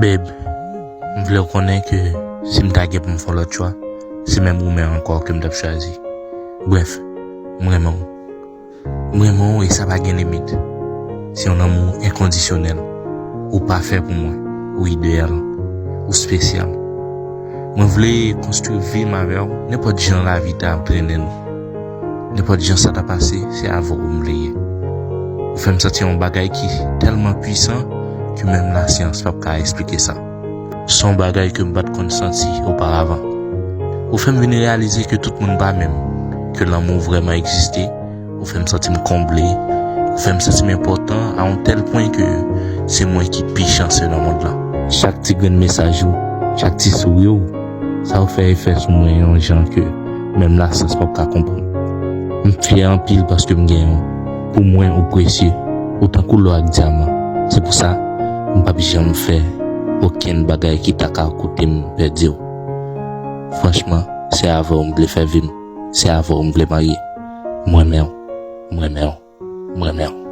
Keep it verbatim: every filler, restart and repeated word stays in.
Babe, m vle w konnen ke si m ta gen pou m fè yon lòt chwa, se menm ou menm ankò ke m t ap chwazi. Brèf, m renmen w. M renmen w e sa pa gen limit. Se yon lanmou enkondisyonèl. Ou pafè pou mwen. Ou ideyal. Ou espesyal. Mwen vle konstwi vi m avè w, nenpòt jan lavi ta trennen nou. Nenpòt jan sa ta pase, se avè w m vle ye. Ou fè m santi yon bagay ki tèlman pwisan ke menm lasyans p ap ka eksplike sa. Se yon bagay ke m pa t konn santi oparavan. Ou fè m vin reyalize ke tout moun pa menm, ke lanmou vrèman egziste. Ou fè m santi m konble. Ou fè m santi m enpòtan a yon tèl pwen ke se mwen ki pi chanse nan mond lan. Chak ti grenn mesaj ou, chak ti souri w, sa w fè efè sou mwen yon jan ke menm lasyans p ap ka konprann. M fyè anpil paske m genyen w. Pou mwen, ou presye. Ou tankou lò ak dyaman. Se pou sa, m p ap janm fè okenn bagay ki ta ka koute m pèdi w. Franchman, se avè w m vle fè vi m. Se avè w m vle marye. M renmen w. M renmen w. M renmen w.